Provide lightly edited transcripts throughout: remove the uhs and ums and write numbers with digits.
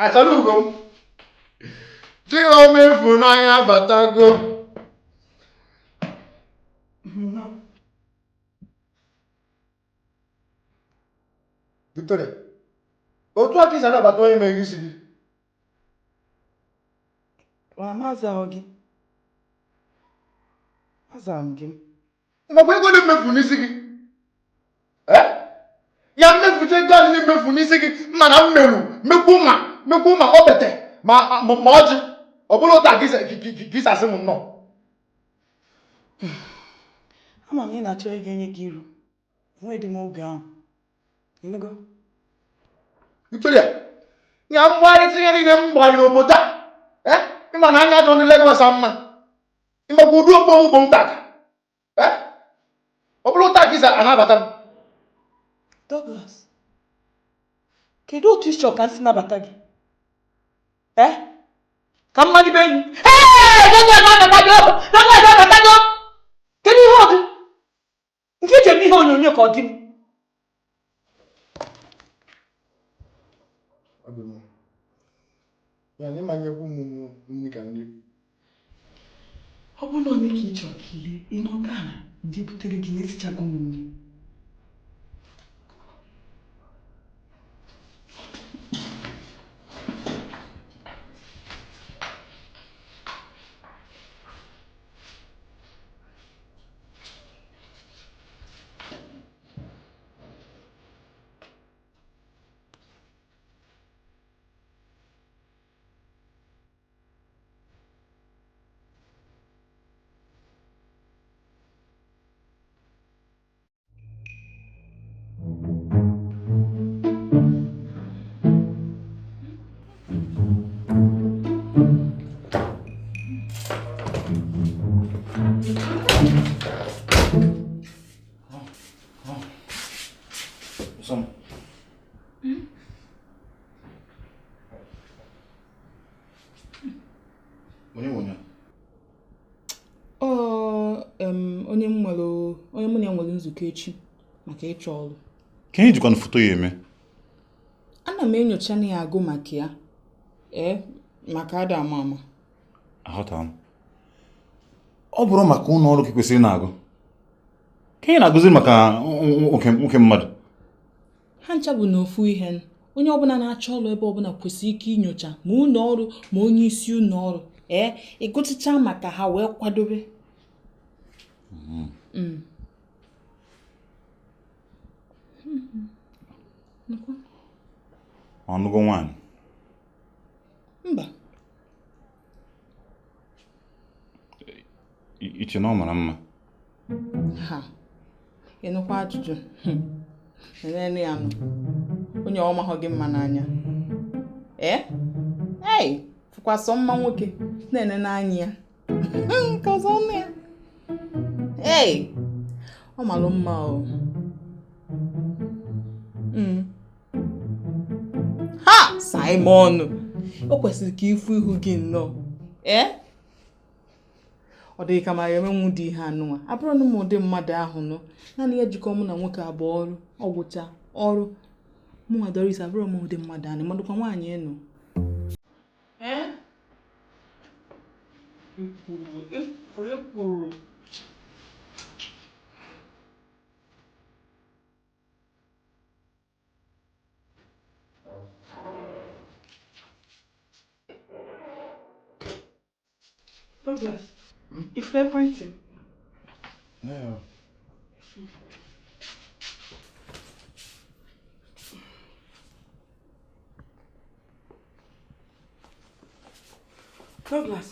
Achalugo m. Chioma ịfụnanya abatago. Victoria, otu a ka i si anabata onye mere isi gị? Mana m azaghị gị. Azara m gị. Makwa ego ole m mefu n'isi gị? Ya mmefucha ego a niile m mefu n'isi gị, mana m merụ mekwu ma okpete ma ma ọjị, ọ bụrụ otu a ka i si asị m nnọọ. Ama m ị na-achọ ịga enye gị iru. Enweghị m oge ahụ. Ịnụgo? Victoria, ya mgbarịta ihe niile m gbara n'obodo a, ị ma na anya ajọ ndị Lagos mma. Ị makwa ụdị okpu ugbo m tata? Ọ bụrụ taa ka i si anabata m. Douglas, kedu otu ị chọrọ ka m si nabata gị? Ee? Ka m malibe enyi? Ee, Douglas abatago! Douglas abatago! Kedu ihe ọ dị? Nke eji eme ihe onyonyo ka ọ dị m. Ya na ịmanyekwu m nri ka nri. Ọ bụrụ na ọ ka ị chọrọ ka i lie, ị nọdụ ala ndị butere gị na-esichago m nri. Onye m nwere onye mụ na ya nwere nzukọ echi maka ịchọ ọrụ. Ka ihe jikwanụ foto ya eme? Ana m enyocha na ya agụ maka ya, ee, maka ada ama ama. Aghọtara m. Ọ bụrụ maka ụlọ ọrụ ka ị kwesịrị na-agụ, ka ị na-agụzi maka nwoke mmadụ. Ha ncha bụ n'ofu ihe. Onye ọbụla na-achọ ọrụ ebe ọbụla kwesịrị ike inyocha ma ụlọ ọrụ ma onye isi ụlọ ọrụ, ee, ịgụtụcha maka ha wee kwadobe. Ọ nụgo nwaanyị? Mba. I che na ọ mara mma? Ha, ị nụkwa ajụjụ. Nenene ya nụ, onye ọ mahụ gị mma n'anya. Ee, ei, fụkwa sọ mma nwoke na-ene n'anya ya nke ọzọ ọnụ ya. Ei, ọ malụ mma o. Ha, Simon, o kwesịrị ka ịfụ ihu gị nnọọ. Ee, ọ dịghị ka ma ya emenwu dị ihe anụnwa abụrụ na m ụdị mmadụ ahụ nụ. Naanị ya jikọ mụ na nwoke abụọ ọrụ ọgwụcha ọrụ mụnwa Doris abụrụ m ụdị mmadụ ahụ madụkwa nwaanyị ịnụ. Ee? Ekwuru. Douglas, ife ekwentị m. Yeah. Douglas,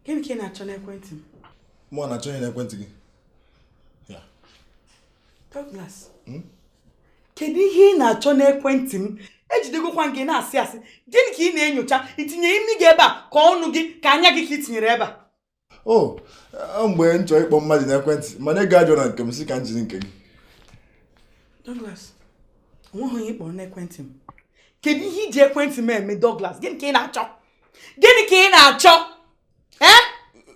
gịnị ka ị na-achọ n'ekwentị m? Mụ na-achọ ihe n'ekwentị gị. Ya. Douglas, kedu ihe ị na-achọ n'ekwentị m? Ejidegokwa gị na-asị asị. Gịnị ka ị na-enyocha? Itinye imi gị ebe a ka ọnụ gị ka anya gị ka ị tinyere ebe a? O, mgbe m chọrọ ịkpọ mmadụ n'ekwentị, mana ego adịrọ na nke m, sị ka m jiri nke gị. Douglas, onweghị onye ị kpọrọ n'ekwentị m. Kedu ihe iji ekwentị m eme, Douglas? Gịnị ka ị na-achọ? Gịnị ka ị na-achọ? Ee?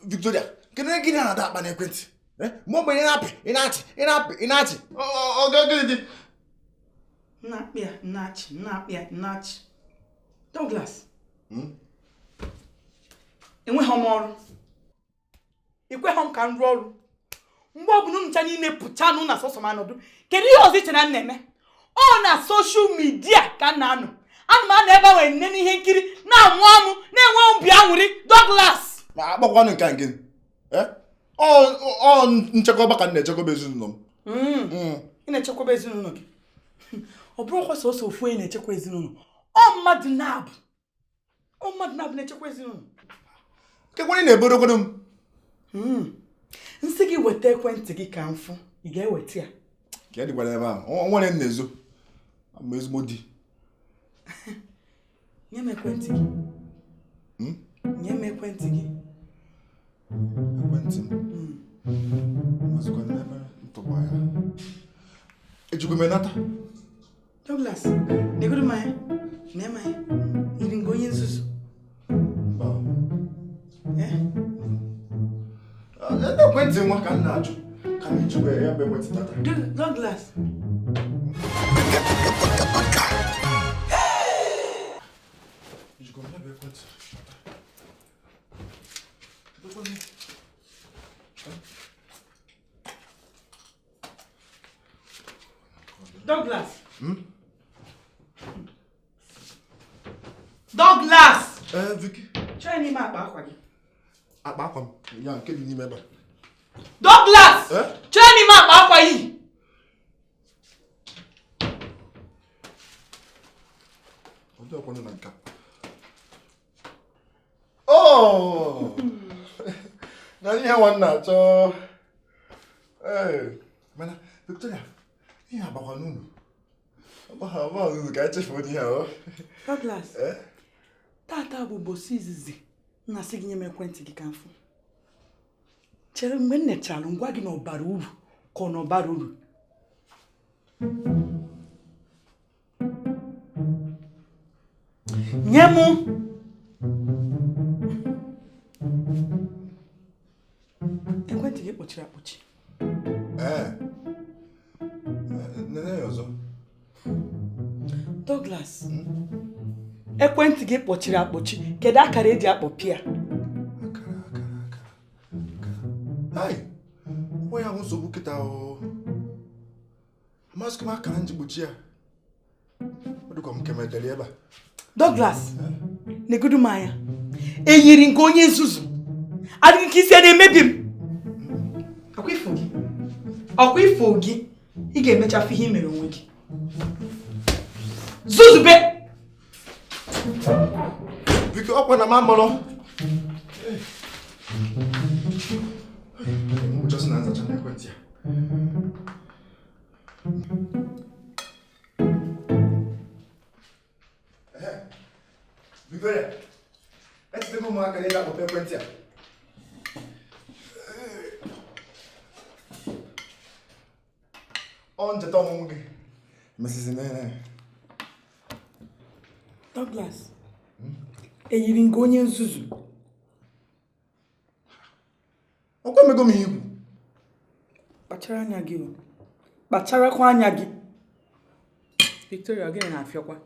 Victoria, kedu ihe gị na-ada akpa n'ekwentị? Mgbe mgbe ị na-apị, ị na-achị, ị na-apị, ị na-achị. Ọ gịnị dị? Na-akpị ya, na-achị, na-akpị ya, na-achị. Douglas, enweghị m ọrụ. Ikweghị m ka m rụọ ọrụ. Mgbe ọbụla ncha niile pụcha nụ na sọsọ m anọdụ. Kedu ihe ọzọ iche na m na-eme? Ọ na social media ka m na-anọ. Ana m anọ ebe ahụ nene n'ihe nkiri na-amụ amụ na-enwe obi aṅụrị. Douglas! Ma akpọkwanụ nke a nke ọ nchekwaba ka m na-echekwaba ezinụlọ m. Ị na-echekwaba ezinụlọ gị. Ọ bụrụkwa sọsọ ofu onye na-echekwa ezinụlọ. Ọ mmadụ na-abụ. Ọ mmadụ na-abụ na-echekwa ezinụlọ. Kekwere na-eborogodo m. Nsị gị weta ekwentị gị ka m fụ, ị ga-eweta ya. Ka ya dịkwara ebe ahụ, o nwere m na-ezo. Abụ m ezigbo di. Nye m ekwentị gị. Nye m ekwentị gị. Ekwentị m. Mazikwa n'ebe ntụgba ya. Ejikwa m enata. Douglas, negodu m anya. Nee m anya. Yiri nga onye nzuzu. Mba. Ekwentị nwa ka m na-achọ. Ka m ejikwa ya bụ ekwentị tata. Douglas. Ejikwa m ya bụ ekwentị. Douglas. Douglas. Vicky. Chọọ n'ime akpa akwa gị. Akpa akwa m ya nke dị n'ime ebe a. Douglas! Chọọ n'ime akpa akwa yi. Ọ dị ọkwanụ na nka. Oh! Na ihe nwa m na-achọ. Mana Victoria, ihe agbakwa n'unu. Ọgba unu ka echefuo ihe ahụ. Douglas. Tata bụ ụbọchị izizi m na-asị gị nye m ekwentị gị ka m fụ. Chere mgbe m nechara ngwa gị na ọ bara uru ka ọ na ọ bara uru. Nye m ekwentị gị kpọchiri akpọchi. Nene ya ọzọ. Douglas, ekwentị gị kpọchiri akpọchi. Kedu akara eji akpọ pịa? Akara. Ai, nwa ya bụ nsogbu kịta o. Amasịkwa m akara nji gbochi ya. Ọ dịkwa m nke medere ebe a. Douglas, negodu m anya. Eyiri nke onye nzuzu. Adịghị ka isi na-emebi m. Ọkwa ifo gị. Ọkwa ifo gị. Ị ga-emechafu ihe i mere onwe gị. Zuzube! Biko, ọkwa na m amụrụ. Mgbochasị na nzacha n'ekwentị ya. Victoria, echetego m aka n'ebe akpọpe ekwentị a. Ọ ncheta ọmụmụ gị. Mesịsị nene. Douglas, eyiri nga onye nzuzu. Ọkwa emego m ihe ikwu. Kpachara anya gị o. Kpacharakwa anya gị. Victoria, gịnị na-afịọkwa?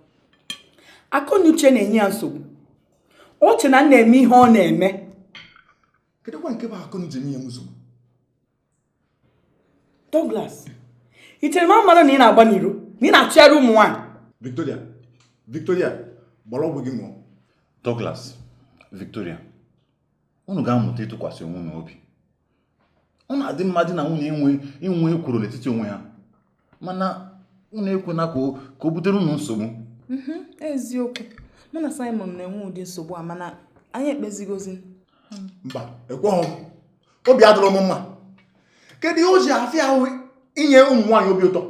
Akọnuche na-enye ya nsogbu. O che na m na-eme ihe ọ na-eme. Kedụkwa nke bụ akọnuche nye m nsogbu? Douglas, ị chere m amara na ị na-agba n'iro, na ị na-achụgharị ụmụ nwaanyị? Victoria, Victoria, gbara ọgwụ gị ṅụọ. Douglas, Victoria, unu ga-amụta ịtụkwasị onwe unu obi. Ọ na-adị mma di na nwunye inwe ekworo n'etiti onwe ha. Mana unu ekwena ka o butere unu nsogbu. Eziokwu. Mụ na Simon na-enwe ụdị nsogbu a mana anyị ekpezigozi. Mba, ekweghị m. Obi adịrọ m mma. Kedu ihe o ji afịa ahụ inye ụmụ nwaanyị obi ụtọ?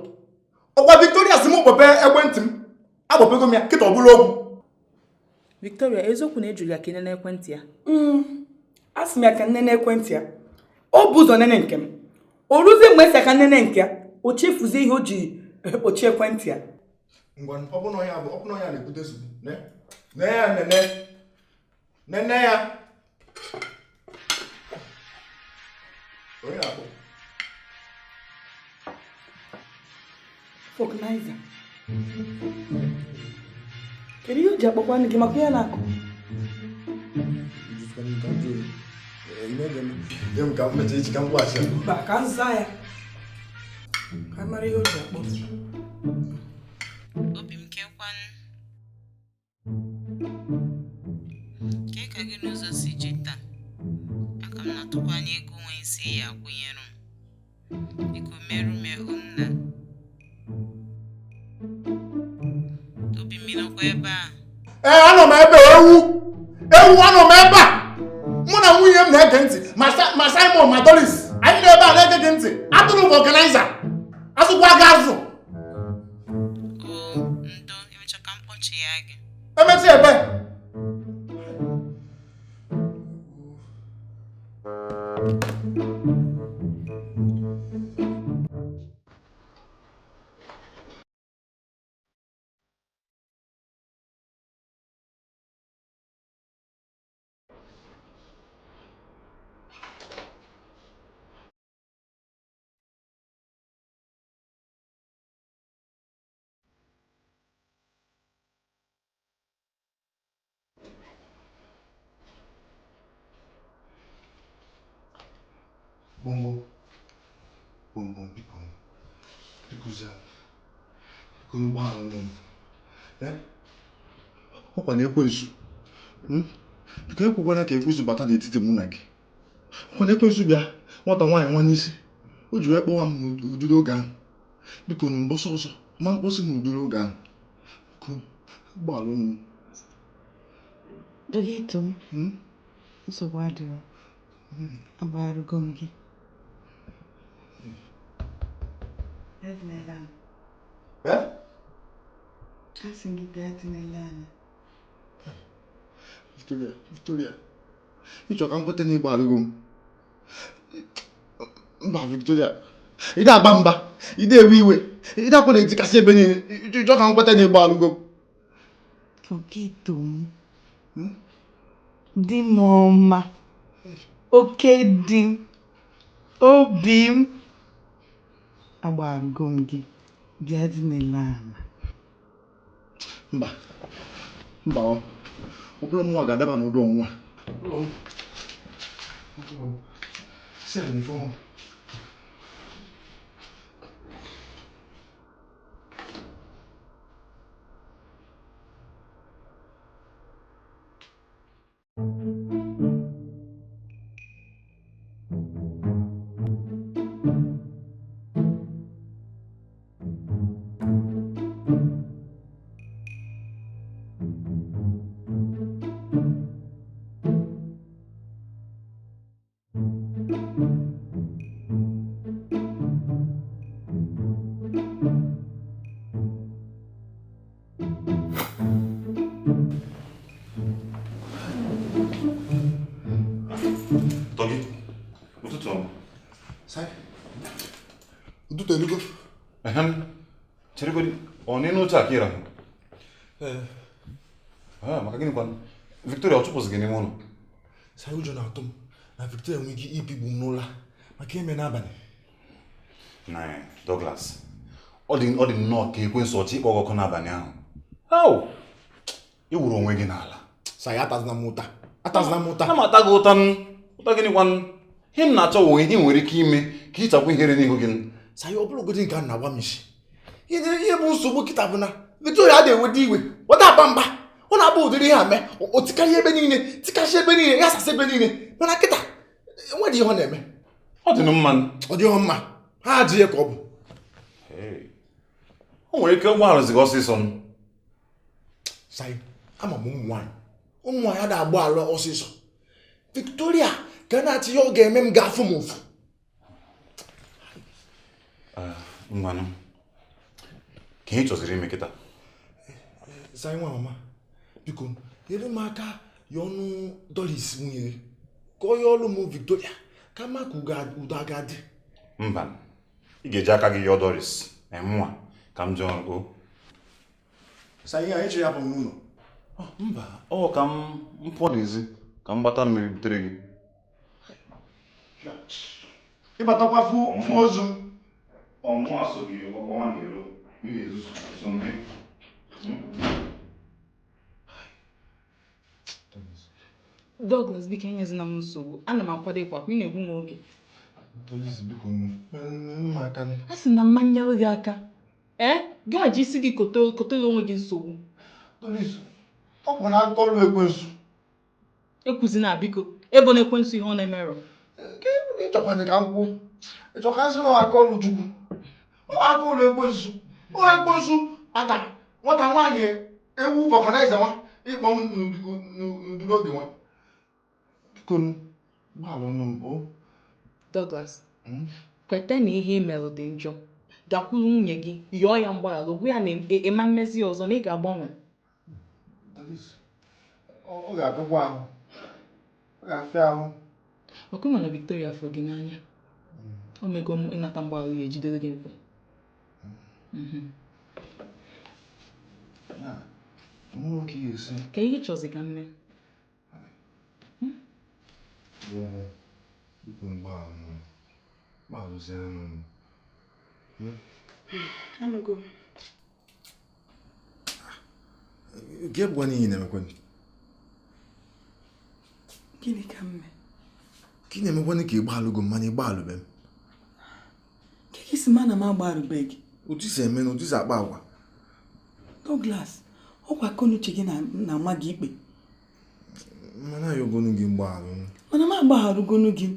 Ọkwa Victoria sị m kpọpe ekwentị m. Akpọpego m ya kịta ọ bụla okwu. Victoria, eziokwu na ejuru ya ka ị nene ekwentị ya. A sị m ya ka nene ekwentị ya. O bụ ụzọ nene nke m. O ruzie mgbe esi aka nene nke ya, o chefuzie ihe o ji kpochie ekwentị ya. Ngwa, ọ bụ na ya bụ, ọ bụ na ya na-ebute nsogbu. Ne ya nene. Nene ya. Onye na-akpọ? Fọkụnaiza. Kedu ihe o ji akpọkwa gị maka ihe na-akụ? Mba, ka m zaa ya. Ka m mara ihe o ji akpọ. Obi m kekwanụ. Kee ka gị n'ụzọ si je taa? Aka m na-atụkwa anya ego nwa ise ya akwụnyere m. Biko merụ m nna. Obi m nọkwa ebe a. Ee, anọ m ebe ewu. Ewu anọ m ebe a. Mụ na nwunye m na-ege ntị ma Simon ma Doris anyị nọ ebe a na-ege gị ntị. Atụrụ m ọganaiza. Azụkwa gị azụ. O ndo emecha ka m kpọchi ya gị. Emechi ebe. Bongo, bongo, biko, biko za, biko gbaghara m. Ọkwa na ekwensu, biko ekwekwana ka ekwensu bata n'etiti mụ na gị. Ọkwa na ekwensu bịa nwata nwaanyị nwa n'isi, o ji wee kpọwa m n'ụdịrị oge ahụ. Biko na mbọsị ọzọ, ma mkpọsị n'ụdịrị oge ahụ. Biko gbaghara m. Dọkịta m, nsogbu adịrọ. Agbagharịgo m gị. Asị gị bịa tinele anya. Victoria, Victoria, ị chọrọ ka m kweta na ịgba alụgo m? Mba, Victoria, ị na-agba mba, ị na-ewe iwe, ị na-akwa na-etikasị ebe niile, ị chọrọ ka m kweta na ịgba alụgo m? Forget m. Di m ọma, oke di m, obi m, agbagharịgo m gị, bịa dinele ala. Mba, mba ọ bụrụ mụnwa ga-adaba n'ụdị ọnwụnwa. Ụtụtụ elugo. Cheregodi, ọ n'elu oche a ka ị rahụ? Maka gịnị kwanụ? Victoria ọ chụpụsị gị n'ime ụlọ? Sai, ụjọ na-atụ m na Victoria nwere ike ibigbu m n'ụlọ maka ime n'abalị. Na Douglas, ọ dị nnọọ ka ekwensu ọchị ịkpọ gị ọkụ n'abalị ahụ. Au! Ị wuru onwe gị n'ala. Sai, atazina m ụta. Atazina m ụta. Ana m ata gị ụta. Ụta gịnị kwanụ? Ihe m na-achọ wụ ihe ị nwere ike ime ka ịchapụ ihere n'ihu gị. Sai, ọ bụrụgodị nke a na-agwa m isi. Ihe bụ nsogbu kịta bụ na Victoria adịghị eweta iwe, ọ da-aba mba, ọ na-abụ ụdịrị ihe a mee, o tikarị ebe niile, tikasị ebe niile, ya sasị ebe niile, mana kịta enweghị ihe ọ na-eme. Ọ dị mma. Ọ dịghị mma, ha adịghị ka ọ bụ. O nwere ike ụgbọala gị ọsịsọ. Sai, ama m ụmụ nwaanyị. Ụmụ nwaanyị adịghị agba ala ọsịsọ. Victoria ka na-achị ihe ọ ga-eme m ga-afụ m ụfụ. Ngwanụ, ka ị chọziri ime kịta? Sai nwa mama, biko nyere m aka ya ọnụ Doris nwunye gị ka ọ yọọ ọlụ m Victoria ka ma ka udo a ga-adị. Mba, ị ga-eji aka gị yọọ Doris mụnwa ka m jee ọrụ o. Sai, ihe anyị chere ya bụ n'ụlọ. Mba, ọ ka m pụọ n'ezi ka m gbata mmiri butere gị. Ịbatakwa fụ ozu m. Ọmụ asụ gị ọnwa na-eru, ị na-ezuzu so ndị. Douglas, biko enyezina m nsogbu. Ana m akwado ịpụ apụ, ị na-egbu m oge. A sị na m ma nyere gị aka. Ee, gị ji isi gị kotere onwe gị nsogbu. Ọ bụ na aka ọrụ ekwensu. Ekwuzina biko, ebona ekwensu ihe ọ na-emerọ. Ịchọkwana ka m kwuo. Ịchọ ka m sị na aka ọrụ Chukwu. Aka ọrụ ekwensu. Ọ ekwensu aka nwata nwaanyị ewu vulcanizer nwa ịkpọ m n'ụdịrị oge nwa. Biko gbaalụnụ m o. Douglas, kweta na ihe ị merụ dị njọ. Gakwuru nwunye gị, yọọ ya mgbaghara, gwa ya na ị ma mmezi ọzọ na ị ga-agbanwe. Ọ ga-afịakwa ahụ. Ọ ga-afịa ahụ. Ọkụ mana Victoria fụrụ gị n'anya. O mego m ịnata mgbaghara ya ejidere gị mfe. Ka ihe chọzi ka m mee. Anụgo m. Gị bụkwa n'ihi na-emekwanụ? Gịnị ka m mee? Ka ị na-emekwanụ ka ị gbaalụgo m mana ị gbaalụbe m. Ka ị si ma na m agbaalụbe gị? Otu i si eme na otu i si akpa agwa. Douglas, ọkwa akọnuche gị na-ama gị ikpe. Mana ayọgonu gị mgbagharụ. Mana m agbagharụgonu gị.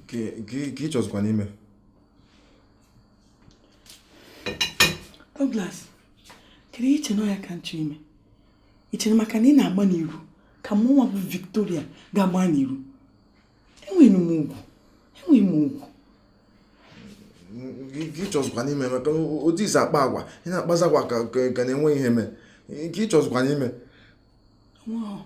Ka ị chọzikwa n'ime? Douglas, kedu ihe i che na ọ ya ka m chọ ime? Ị chere maka na ị na-agba n'iru ka mụnwa bụ Victoria ga-agba n'iru? Enweghị m ugwu. Enweghị m ugwu. Ka ị chọzikwa n'ime maka otu i si akpa agwa, ị na-akpazi agwa ka na-enweghị ihe mee. Ka ị chọzikwa n'ime? Wow.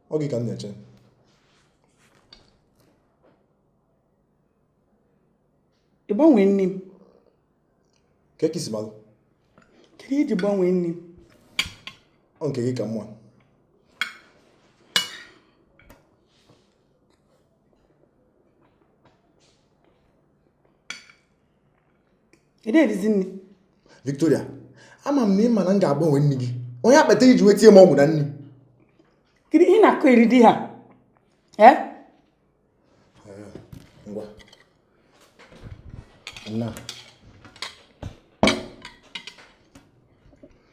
Ọ gị ka m na-eche. Ị gbanwee nne m? Ka esi malụ? Kedu ihe iji gbanwee nne m? Ọ nke gị ka mma. Ị na-erizi nne? Victoria, ama m na ị ma na m ga-agbanwe nne gị. Onye akpata iji wee tie m ọgwụ na nne. Kedu ihe na-akọ eri di ha? Ngwa. Nna.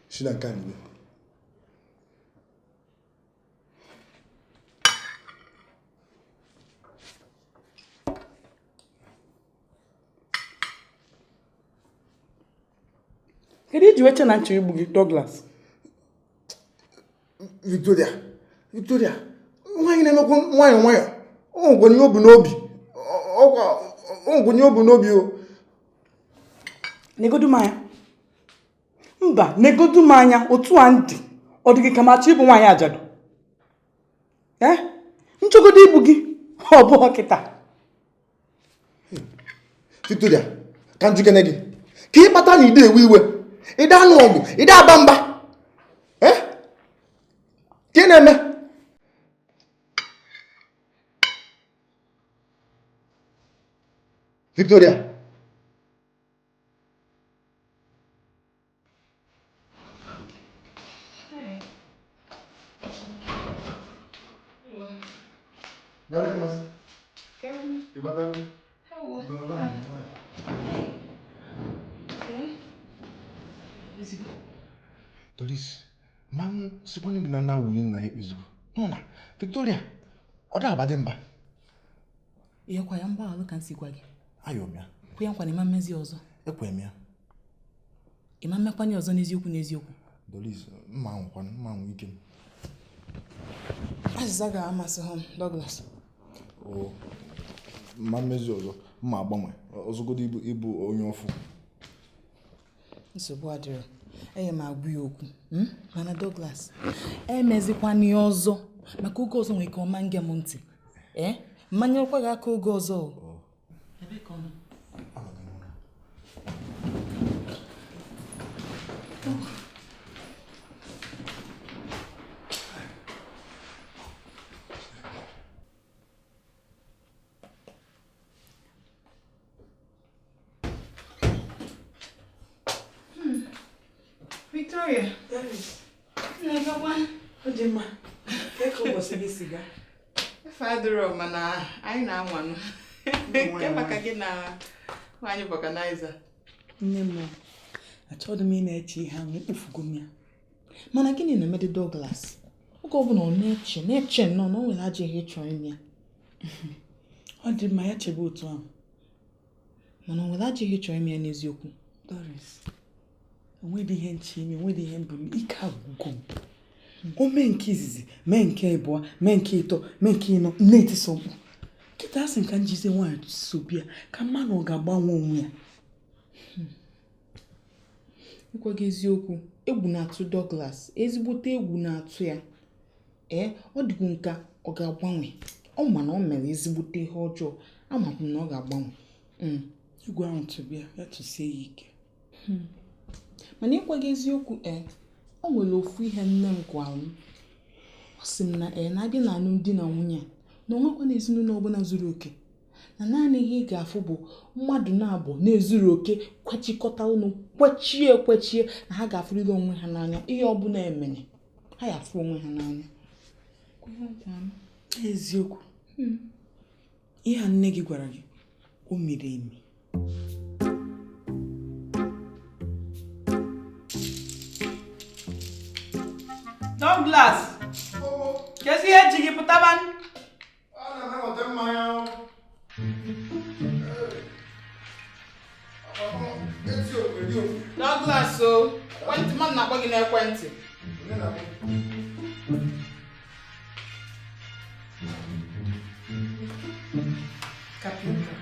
Si na nke a niile. Kedu iji weche na nchọ igbu gị, Douglas? Victoria, Victoria, nwaanyị na-emekwa nwayọọ nwayọọ, o nwekwa ihe o bu n'obi. O nwekwa ihe o bu n'obi o. Negodu m anya. Mba, negodu m anya otu a ndị. Ọ dị gị ka m achọ ịbụ nwaanyị ajadu? Ee? Nchọgodo igbu gị, ọ bụghị kịta. Victoria, ka njikere gị. Ka ị kpata na ide ewe iwe, ide anụ ọgụ, ide aba mba. Ka ị na-eme? Victoria. Doris, ma m sịkwanụ gị na nna nwunye nna ya ekpezigo. Nọ na Victoria, ọ da abadị mba. Ihe kwa ya mgbaghalụ ka m si gwa gị. Ayọ m ya. Kwe ya nkwa na ịma mmezi ọzọ. Ekwe m ya. Ịma mmekwanye ọzọ n'eziokwu n'eziokwu. Doris, mma nwụkwanụ, mma nwụ ike m. Azịza ga-amasị ha m, Douglas. O, mma mmezi ọzọ, mma agbanwe, ọzọgodo ịbụ onye ọfụ. Nsogbu adịrọ. Enye m agwa ya okwu. Mana Douglas, emezikwana ya ọzọ maka oge ọzọ nwere ike ọma nge m ntị. Ee, mmanyekwa gị aka oge ọzọ o. Ebe ka ọ nọ? Victoria. Ọ dị mma. Kee ka ụbọchị gị si gaa? Efe adịrọ mana anyị na-anwanụ. Nke maka gị na nwaanyị vulcanizer. Nne m, achọghị m ị na-eche ihe ahụ, ekpofugo m ya. Mana gịnị na-emede Douglas? Oge ọbụla ọ na-eche na-eche nnọọ na o nwere ajọ ihe ịchọ ime ya. Ọ dị mma, ya chebe otu ahụ. Mana o nwere ajọ ihe ịchọ ime ya n'eziokwu. Doris, onwedị ihe nche ime, onwedị ihe mbụ m, ike agwụgo m. O mee nke izizi, mee nke ịbụọ, mee nke ịtọ, mee nke ịnọ, m na-etisa mkpu. Kịta asị m ka m jizie nwaanyị sobi ya, ka mma na ọ ga-agbanwe onwe ya. Ịgwa gị eziokwu, egwu na-atụ Douglas, ezigbote egwu na-atụ ya. Ee, ọ dịkwa nka ọ ga-agbanwe. Ọ ma na ọ mere ezigbote ihe ọjọọ, amakwa m na ọ ga-agbanwe. Egwu ahụ tụbịa, ya tụsie ya ike. Mana ịgwa gị eziokwu, ee, o nwere ofu ihe nne m gwara m. Ọ sị m na ee, na-abịa na alụmdi na nwunye a, na o nwekwa na ezinụlọ ọbụla zuru oke. Na naanị ihe ị ga-afụ bụ mmadụ na-abụ na-ezuru oke kwechikọta ọnụ kwechie ekwechie na ha ga-afụrịrị onwe ha n'anya, ihe ọbụla emere ha ga-afụ onwe ha n'anya. Eziokwu. Ihe a nne gị gwara gị, o miri emi. Douglas, kezi ihe ji gị pụtaba? Ana m eweta mmanya. Douglas o, ekwentị mmadụ na-akpọ gị n'ekwentị. Kapịnta.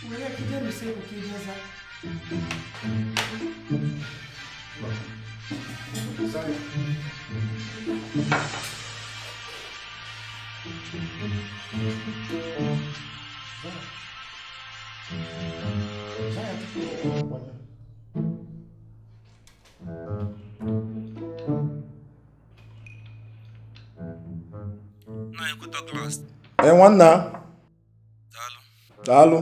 Were ya kije n'usekwu ka ije zaa. Ee, nwanna. Daalụ.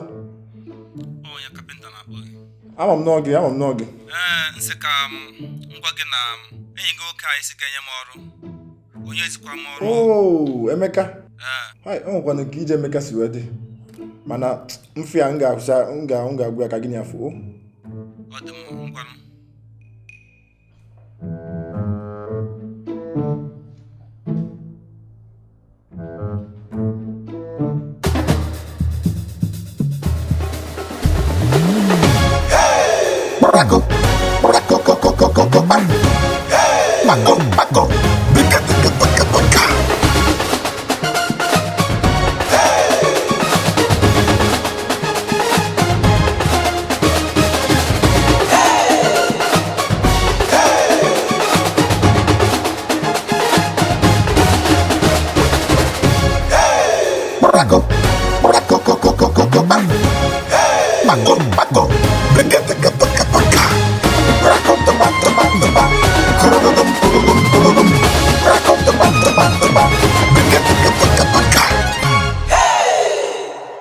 Onye kapịnta na-akpọ gị. Ama m n'oge, ama m n'oge. Ee, nsị ka m ngwa gị na enyi gị nwoke a isi ga-enye m ọrụ. Onye ezikwa m ọrụ. Oo, Emeka. Ee. Hai, o nwekwana nke ije Emeka si wee dị. Mana mfe ya m ga-agwa ya ka gị na-afụ. Ọ dị mma, ngwanụ. Barack.